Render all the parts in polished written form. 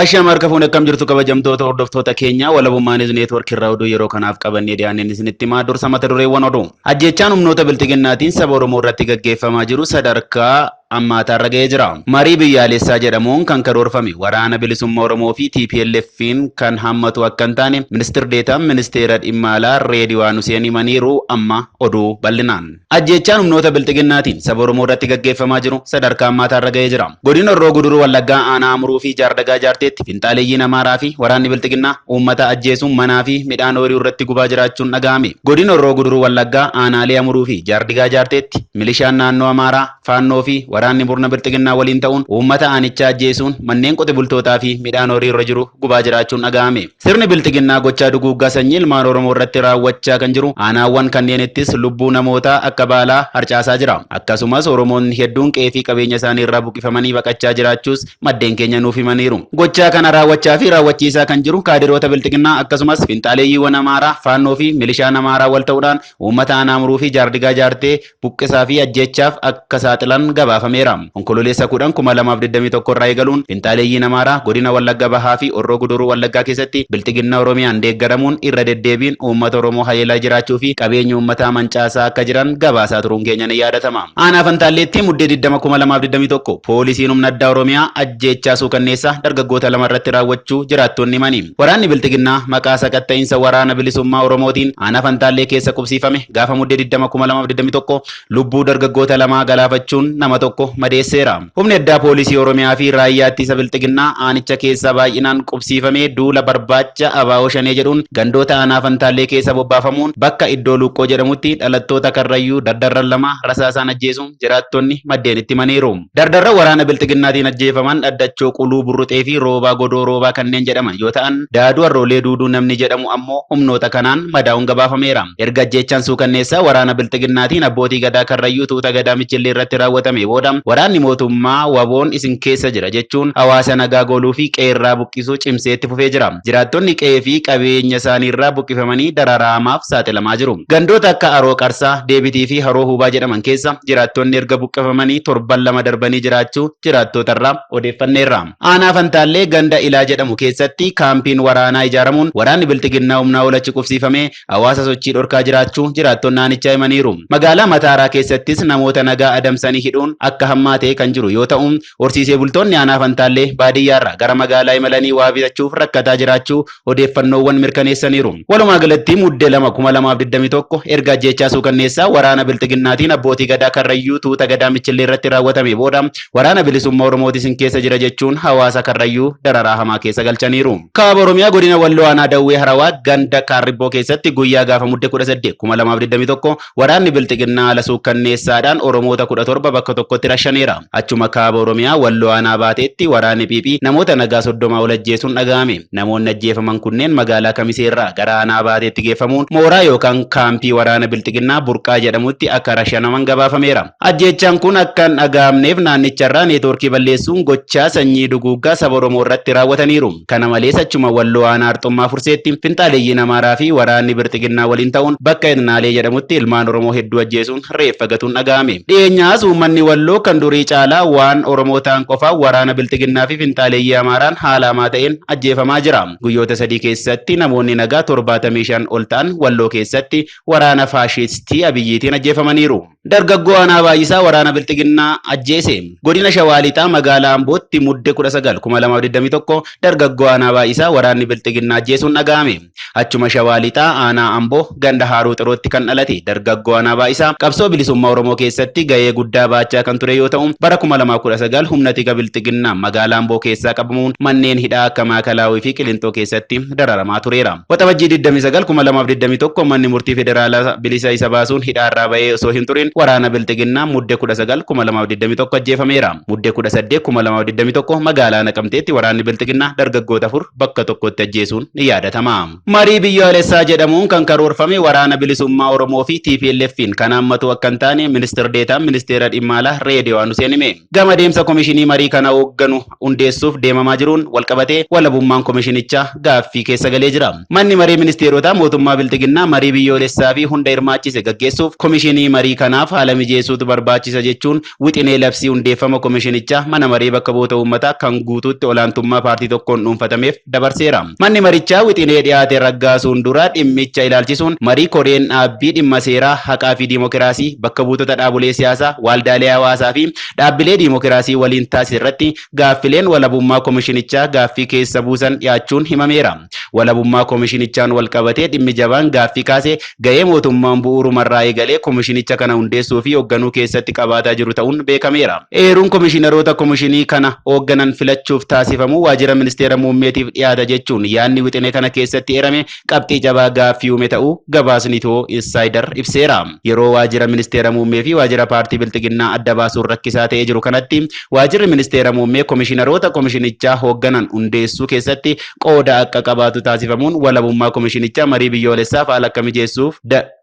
Ashama harka fuune akkam jirtu kabajamtoota hordoftoota keenya Walabummaa News Network irraa oduu yeroo kanaaf qabannee dhiyaanneen isinitti himaa dursa mata dureewwan oduu. Ajjeechaan humnoota bilxiginnaatiin saba Oromoo irratti gaggeeffamaa jiru sadarkaa ammaataarra ga'ee jira. Marii biyyaalessaa jedhamuun kan karoorfame waraana bilisummaa Oromoo fi TPLF'n kan hammatu akka hin taane ministir deetaan ministeera dhimma alaa Reediwaan Huseen himaniiru amma oduu bal'inaan. Ajjeechaan humnoota bilxiginnaatiin saba Oromoo irratti gaggeeffamaa jiru sadarkaa hammaataarra ga'ee jira. Godina Horroo Guduruu Wallaggaa aanaa Amuruu fi Jaardagaa Jaarteetti finxaaleeyyiin Amaaraa fi waraanni bilxiginnaa uummata ajjeesuun manaa fi midhaan ooyiruu irratti gubaa jiraachuun dhaga'ame. Godina Horroo Guduruu Wallaggaa aanaalee Amuruu fi Jaardigaa Jaarteetti milishaan naannoo Amaaraa, Faannoo fi waraanni murna bilxiginnaa waliin ta'uun uummata aanichaa ajjeesuun manneen qote bultootaa fi midhaan horii irra jiru gubaa jiraachuun dhaga'ame. Sirni bilxiginnaa gochaa duguuggaa sanyii ilmaan Oromoo irratti raawwachaa kan jiru aanaawwan kanneenittis lubbuu namootaa akka baalaa harcaasaa jira. Akkasumas Oromoonni hedduun qe'ee fi qabeenya isaanii irraa buqifamanii baqachaa jiraachuus maddeen keenya nuuf himaniiru. Gochaa kana raawwachaa fi raawwachiisaa kan jiru kaadiroota bilxiginnaa akkasumas finxaaleeyyiiwwan Amaaraa, Faannoo fi milishaan Amaaraa wal ta'uudhaan uummata aanaa Amuruu fi Jaardigaa Jaartee buqqisaa fi ajjeechaaf akka saaxilan gabaafameera. Onkololeessa 10, 2021 irraa eegaluun finxaaleeyyiin Amaaraa godina Wallagga Bahaa fi Horroo Guduruu Wallaggaa keessatti bilxiginnaa Oromiyaan deeggaramuun irra deddeebiin uummata Oromoo haleelaa jiraachuu fi qabeenya uummataa mancaasaa akka jiran gabaasaa turuun keenya ni yaadatama. Aanaa Fantaalleetti Muddee 20, 2021 poolisiin humna addaa Oromiyaa ajjeechaa suukanneessaa dargaggoota lama irratti raawwachuu jiraattonni himani. Waraanni Bilxiginnaa maqaa sakatta'iinsa waraana bilisummaa Oromootiin aanaa Fantaallee keessa qubsiifame gaafa Muddee 20, 2021 lubbuu dargaggoota lamaa galaafachuun nama tokko madeesseera. Humni addaa poolisii Oromiyaa fi raayyaa ittisa Bilxiginnaa aanicha keessa baay'inaan qubsiifamee duula barbaacha ABO Shanee jedhuun gandoota aanaa Fantaallee keessa bobbaafamuun bakka iddoo Luuqqoo jedhamutti dhalattoota Karrayyuu dardarran lama rasaasaan ajjeesuun jiraattonni maddeen itti himaniiru. Dardarran waraana Bilxiginnaatiin ajjeefaman Dhaddachoo Quluu Burruxee fi Roobaa Godoo Roobaa kanneen jedhaman yoo ta'an, Daaduu Arroolee Duuduu namni jedhamu ammoo humnoota kanaan madaa'uun gabaafameera. Erga ajjeechaan suukanneessaa waraana Bilxiginnaatiin abbootii Gadaa Karrayyuu tuuta Gadaa Michillee irratti raawwatamee booda waraanni mootummaa WBOn isin keessa jira jechuun hawaasa nagaa gooluu fi qe'eerraa buqqisuu cimsee itti fufee jira. Jiraattonni qe'ee fi qabeenya isaaniirraa buqqifamanii dararaa hamaaf saaxilamaa jiru. Gandoota akka Haroo Qarsaa, Deebitii fi Haroo Huubaa jedhaman keessa jiraattonni erga buqqifamanii torban lama darbanii jiraachuu jiraattootarraa odeeffanneerra. Aanaa Fantaallee ganda Ilaa jedhamu keessatti kaampiin waraanaa ijaaramuun waraanni Bilxiginnaa humnaa ol achi qubsiifamee hawaasa sochii dhorkaa jiraachuu jiraattonni aanichaa himaniiru. Magaalaa Mataaraa keessattis namoota nagaa adamsanii hidhuun akka hammaate kan jiru yoo ta'u, horsiisee bultoonni aanaa Fantaallee baadiyyaarraa gara magaalaa imalanii waa bitachuuf rakkataa jiraachuu odeeffannoowwan mirkaneessaniiru. Walumaa galatti Mudde 2, 2021 erga ajjeechaa suukanneessaa waraana Bilxiginnaatiin abbootii Gadaa Karrayyuu tuuta Gadaa Michillee irratti raawwatamee booda waraana bilisummaa Oromooti isin keessa jira jechuun hawaasa Karrayyuu dararaa hamaa keessa galchaniiru. Kaaba Oromiyaa godina Walloo aanaa Dawwee Harawaa ganda Kaarribboo keessatti guyyaa gaafa Mudde 18, 2021 Waraanni Bilxiginnaa haala suukkanneessaadhaan Oromoota 17 bakka tokkotti rashaneera. Achuma Kaaba Oromiyaa Walloo Aanaa Baateetti waraanni PP namoota nagaa 30 ol ajjeesuun dhaga'ame. Namoonni ajjeefaman kunneen magaalaa Kamisee irraa gara Aanaa Baateetti geeffamuun mooraa yookaan kaampii waraana Bilxiginnaa Burqaa jedhamutti akka rashanaman gabaafameera. Ajjeechaan kun akka hin dhaga'amneef naannicharraa neetwoorkii balleessuun gochaa sanyii duguuggaa saba Oromoo irratti raawwataniiru. Kana malees achuma Walloo aanaa Arxummaa Furseetti finxaaleeyyiin Amaaraa fi waraanni Birxiginnaa waliin ta'uun bakka Etnaalee jedhamutti ilmaan Oromoo hedduu ajjeesuun reeffa gatuun dhaga'ame. Dhiyeenyaas uummanni Walloo kan durii caalaa waan Oromoo ta'an qofaaf waraana Bilxiginnaa fi finxaaleeyyii Amaaraan haala hamaa ta'een ajjeefamaa jira. Guyyoota sadii keessatti namoonni nagaa 75 ol ta'an Walloo keessatti waraana faashistii Abiyyiitiin ajjeefamaniiru. Dargaggoo Aanaa Baay'isaa waraana Bilxiginnaa ajjeese. Godina Shawaa Lixaa magaalaa Ambootti Mudde 19, 2021 dargaggoo Aanaa Baay'isaa waraanni Bilxiginnaa ajjeesuun dhaga'ame. Achuma Shawaa Lixaa Aanaa Amboo ganda Haaruu Xirootti kan dhalate dargaggoo Aanaa Baay'isaa qabsoo bilisummaa Oromoo keessatti gahee guddaa bahachaa kan ture yoo ta'u bara 2019 humna tika Bilxiginnaan magaalaa Amboo keessaa qabamuun manneen hidhaa akka Maakalaawii fi Qilinxoo keessatti dararamaa tureera. Waxabajjii 29, 2021 manni murtii federaalaa bilisa isa baasuun hidhaarraa ba'ee osoo hin turin waraana Bilxiginnaan Mudde 19, 2021 ajjeefameera. Mudde 18, 2021 magaalaa Naqamteetti waraanni Bilxiginnaa dargaggoota 4 bakka tokkotti ajjeesuun ni yaadatama. Marii biyyaalessaa jedhamuun kan karoorfame waraana bilisummaa Oromoo fi TPLF'n kan hammatu akka hin taane ministir deetaan ministeera dhimma alaa Reediyaan Huseen hime. Gama adeemsa komishinii marii kana hoogganu hundeessuuf deemamaa jiruun walqabatee walabummaan komishinichaa gaaffii keessa galee jira. Manni maree ministeerotaa mootummaa Bilxiginnaa marii biyyoolessaa fi hunda hirmaachise gaggeessuuf komishinii marii kanaaf haala mijeessuutu barbaachisa jechuun wixinee labsii hundeeffama komishinichaa mana maree bakka bu'oota uummataa kan guutuutti olaantummaa paartii tokkoon dhuunfatameef dabarseera. Manni marichaa wixinee dhiyaate raggaasuun dura dhimmicha ilaalchisuun marii koreen dhaabbii dhimma seeraa, haqaa fi diimokiraasii bakka buutota dhaabolee siyaasaa, waaldaalee hawaasaa fi dhaabbilee diimokiraasii waliin taasise irratti gaaffileen walabummaa komishinichaa gaaffii keessa buusan dhiyaachuun himameera. Walabummaa komishinichaan walqabatee dhimmi jabaan gaaffii kaase gahee mootummaan bu'uurumarraa eegalee komishinicha kana hundeessuu fi hoogganuu keessatti qabaataa jiru ta'uun beekameera. Eeruun komishiinaroota komishinii kana hoogganan filachuuf taasifamu waajjira ministeera muummeetiif dhiyaata jechuun yaadni wixinee kana keessatti eerame qabxii jabaa gaaffii uume ta'uu gabaasni Itiyoo Insaayidar ibseera. Yeroo waajjira ministeera muummee fi waajjira paartii Bilxiginnaa adda baasuun rakkisaa ta'ee jiru kanatti waajjirri ministeera muummee komishiinaroota komishinichaa hoogganan hundeessuu keessatti qooda akka qabaatu taasifamuun walabummaa komishinichaa marii biyyoolessaaf haala akka mijeessuuf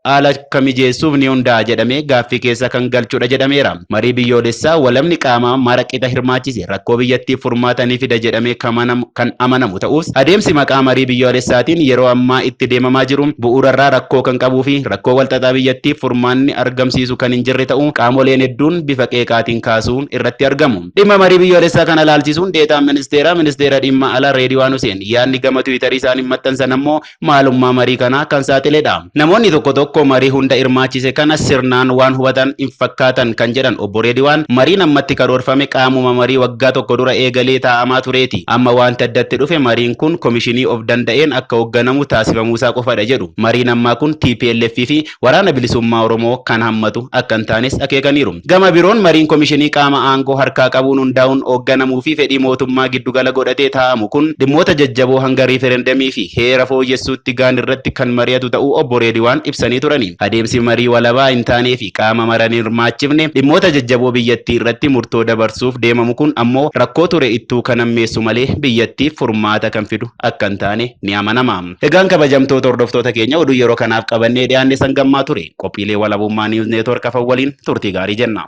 haala akka mijeessuuf ni hundaa'a jedhamee gaaffii keessa kan galchudha jedhameera. Marii biyyoolessaa walabni qaamaa mara qixa hirmaachise rakkoo biyyattiif furmaata ni fida jedhamee kan amanamu ta'us adeemsi maqaa marii biyyoolessaatiin yeroo ammaa itti deemamaa jiru bu'uurarraa rakkoo kan qabuu fi rakkoo walxaxaa biyyattiif furmaanni argamsiisu kan hin jirre ta'uu qaamoleen hedduun bifa qeeqaatiin kaasuun irratti argamu. Dhimma marii biyyoolessaa kana ilaalchisuun deetaan ministeeraa ministeera dhimma alaa Reediwaan Huseen yaadni gama Tiwiitarii isaaniin maxxansan ammoo maalummaa marii kanaa kan saaxiledha. Namoonni tokko tokko marii hunda hirmaachise kana sirnaan waan hubatan hin fakkaatan kan jedhan obbo Reediwaan mariin ammatti karoorfame qaamuma marii waggaa tokko dura eegalee taa'amaa tureeti. Amma wanti addatti dhufe mariin kun komishinii of danda'een akka hoogganamu taasifamuusaa qofadha jedhu. Mariin ammaa kun TPLF fi waraana bilisummaa Oromoo kan hammatu akka hin taanes akeekaniiru. Gama biroon mariin komishinii qaama aangoo harkaa qabuun hundaa'uun hoogganamuu fi fedhii mootummaa giddugala godhatee taa'amu kun dhimmoota jajjaboo hanga riiferendamii fi heera fooyyessuutti gaan irratti kan mari'atu ta'uu obbo Reediwaan ibsanii turani. Adeemsi marii walabaa hin taanee fi qaama maran hin hirmaachifne dhimmoota jajjaboo biyyattii irratti murtoo dabarsuuf deemamu kun ammoo rakkoo ture ittuu kan hammeessu malee biyyattiif furmaata kan fidu akka hin taane ni amanama. Egaan kabajamtoota hordoftoota keenya oduu yeroo kanaaf qabannee dhiyaanne sangammaa ture. Qophiilee walabummaa News Network hafan waliin turtii gaarii jenna.